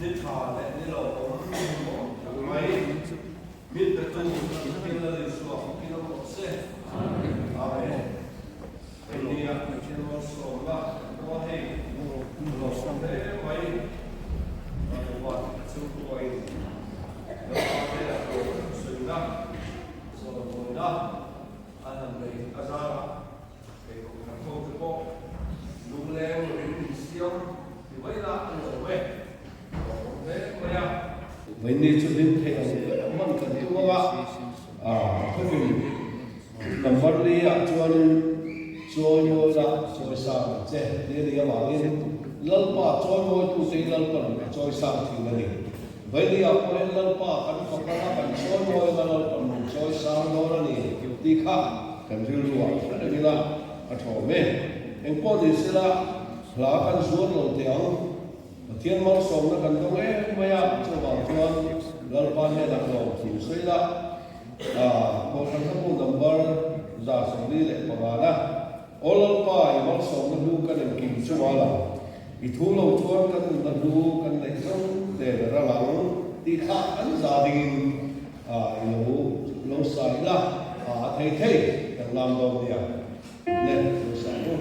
Ni tha leh ni lo awm awm tak mai. Min petu Pathian Lal Isua fakin awm rawh se. Amen. Hei nia Pathian malsawmna kan dawn a hei lo awm hle mai. Lalpa te chhungkuain Lalpa te a hlawh sawina zawlmawina an han nei a zarah hei kohhran ho te pawh lungleng ring min siam ti mai la a ni awm e. Lo awm hle mai a. Vaini chu hlim thei ang ber a hman kan tum ang a, khawin number li ah chuanin chawi mawi la chawi sang ang che ti a nih avangin Lalpa chawi mawi tute hi Lalpan a chawi sang thin a ni. Vaini ah pawh hian Lalpa kan fak ang a, kan chawi mawi ang a, Lalpan min chawi sang dawn a ni tih kha kan rilru ah hre reng ila a tha awm e. Engpawh ni sela hla kan zuar lo teh ang. Pathian malsawmna kan dawng em mai a, chuvang chuan Lalpa hnenah lawm thu sawi la, Kohhran hlabu number 45 na, Aw Lalpa, i malsawmna hlu kan engkim chu a lang, i thu lo chuan kan nunna hlu kan neih zo te ber a lang tih kha an za dingin i lo lo sai la, a thei thei kan lam dawn nia. Le lo sai u.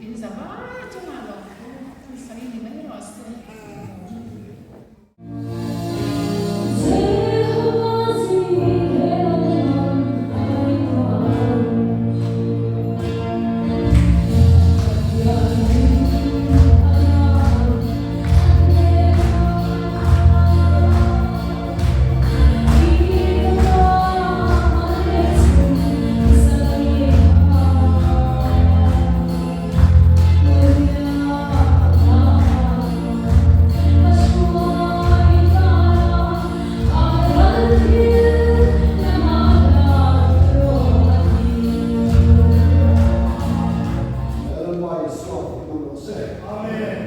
In zavai chungah lawmthu an sawi ni mai rawh se. Lalpa Isua hi hmang rawh se. Amen.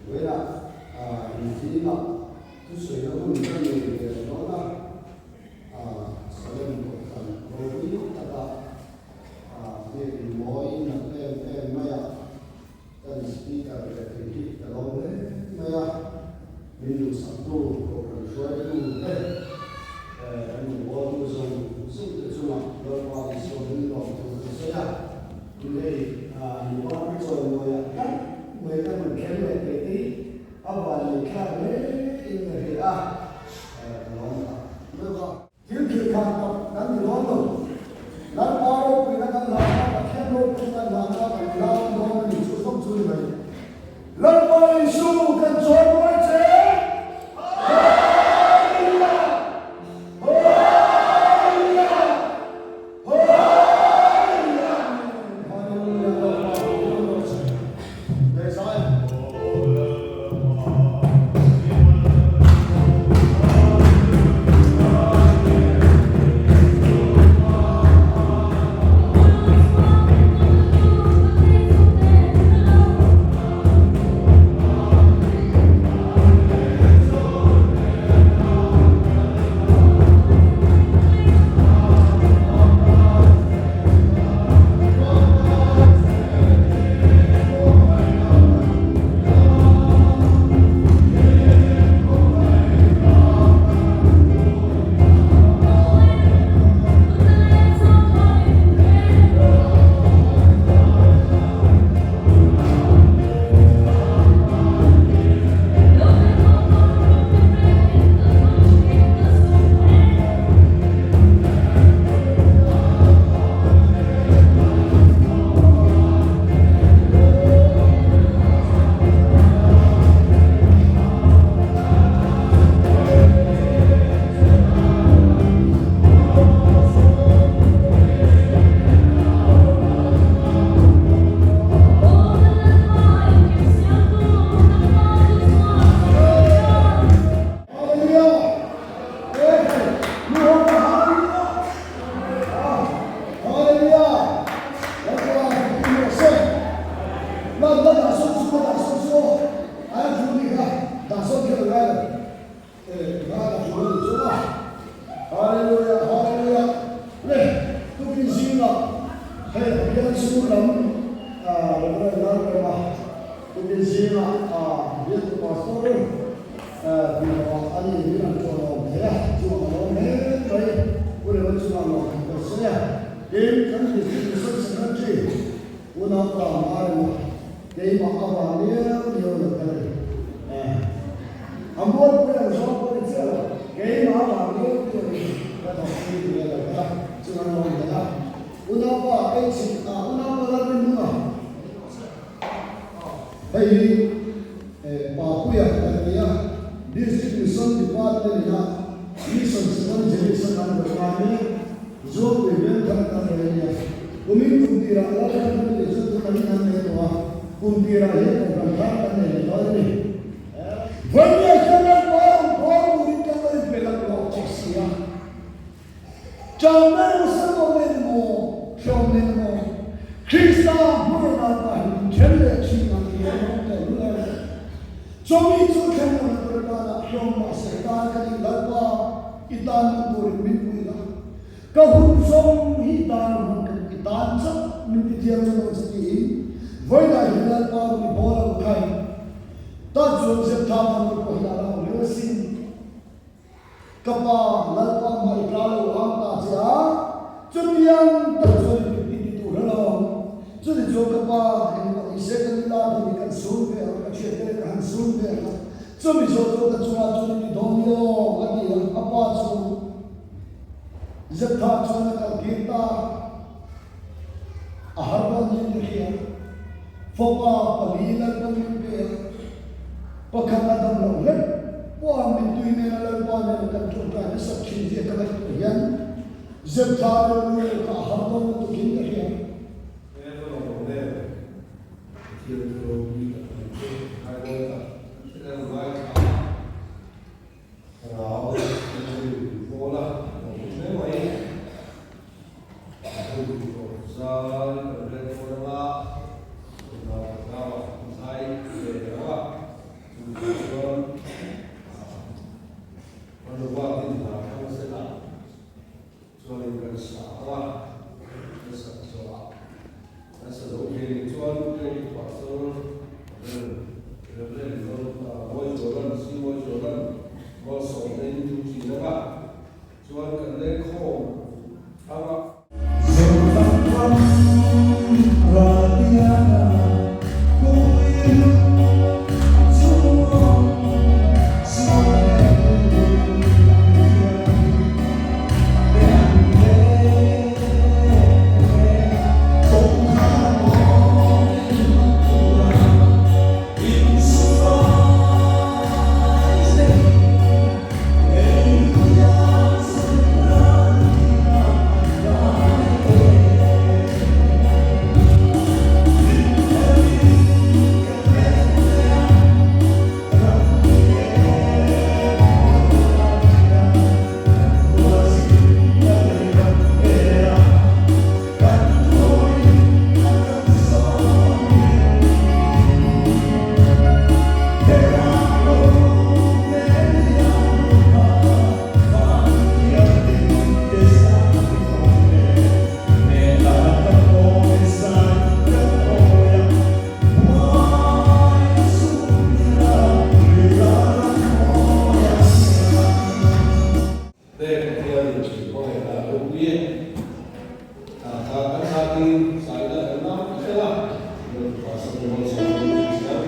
Vawiinah inzingah thusawi na hun ka nei ve dawn a, Salem Kohhran ropui taka biakin mawi nalh em em mai a, kan speaker leh thei hi ka lawm hle mai a, min duhsaktu Kohhran hruaitu te kan rawngbawltu zawng zawng te chungah Lalpa Isua min lawm thu kan sawi a, tun hei Nupang pi chawimawiah tak mai ka rawn thleng leh thei te hi a van nei thlak hle in ka hria a, ka lawm tak meuh a. Thil thil khan tak kan ni dawn lo. Lalpa ropuina kan hlan a, Pathian ropuina kan hlan a, kan hlau dawn a ni chu zawng chu ni mai. Lalpa Isu kan chawimawi che! Hallelujah! Hallelujah! Hallelujah! Hallelujah! Lalpa ropuina rawh se. Messiah. Hallelujah! Hallelujah! Lalpa hmu rawh se. Lan la dah sawn chu ka dah sawn chu aw. Ai a thu ni kha dah sawn kher a ngai lo. Eh, kha ka thu a ni chu a. Hallelujah, hallelujah. Le, tukin zingah hei a bial chhung lam ah Reverend Lalrema tukin zingah ah bialtu pastor Tih lovah a ni min an ṭuan awm thei a, chuan a lawm hle mai. Pu Rema chungah lawm thei tawh se a. Tin, kan District Mission Secretary Unaupa Marema keimah avang liau liau lo kal a ni. A mualpui ang zawng pawh ni chiah lo, keimah avang liau liau in ka thawk pui tih a lo kal a, chuan a lawm hle a. Unaupa H, Unaupa Lalrinmunga. Hei hi Papuia kan ni a, District Mission Department ina Mission Evangelist a kan rawh ngai mek, Zualpui veng thar kan rei a nia. Kumin kum tirah Lalram kan tih chu tunah in an nei tawh a, kum tirah hian program thar kan nei leh dawn a ni. Vawimia hian Lalpa rawn khawl turin kan lo inpe laklawh tawh si a. Changmei Samuel emaw Hlawmleng emaw Krista hmangaihna pa hi min then leh thin ang tih a awm tawh lul em? Chumi chu thleng lo na tur atana hlawm mahse tan ka nih Lalpa i tan hman turin min pui la, ka hun zawng hi i tan hman ka duh, i tan chauh min ti thiam che dawn che tiin vawiinah hian Lalpa rawn i bawl ang khai tan chuan zep tha kan nih pawh hi a la awm reng asin. Ka pa, Lalpa hmai tla lo ang ta che a, chutiang tak chuan i ti tur alawm. hmeichhia te ka han sum ve ang a, chumi zawh chu ka chungah chuan i ti dawn ni aw, a ti a, a pa chu Zeptha chuan a kal tir ta a, a har dawn niin ka hria. Fapa pali Lalpa min pe a, pakhat a dam loh hlek pawha mittui nena Lalpa nena kan tawngtai nasat thin zia ka ngaihtuah hian Zeptha rilru kha a har dawn lutukin ka hria. He ka lawm em, Pathian thu ropui tak mai chu ngai dawn tak kan hre reng ngai thla a, thlarau thilri min pawl a, a awm hle mai. Hun tawp zai kan rel dawn anga, tunah thlarau ah kan zai ve ang a, chuvang chuan Hmanrua tin hna thlang sela. Chuanin kan sa ang a, kan sak zawh ah kan sa zo thei nih chuan Credit Pastor Rev. Rev. Mawizualan, C. Mawizualan malsawmna in thu thin ang a, chuan kan lengkhawm ang a. Zoram ram radiana kuilu chuang sual Te Pathianin min hmangaihna a ropui e. Thla kha kan thlakin saina kan nam zel a, Lalpa Samuel Samuel tih chiang.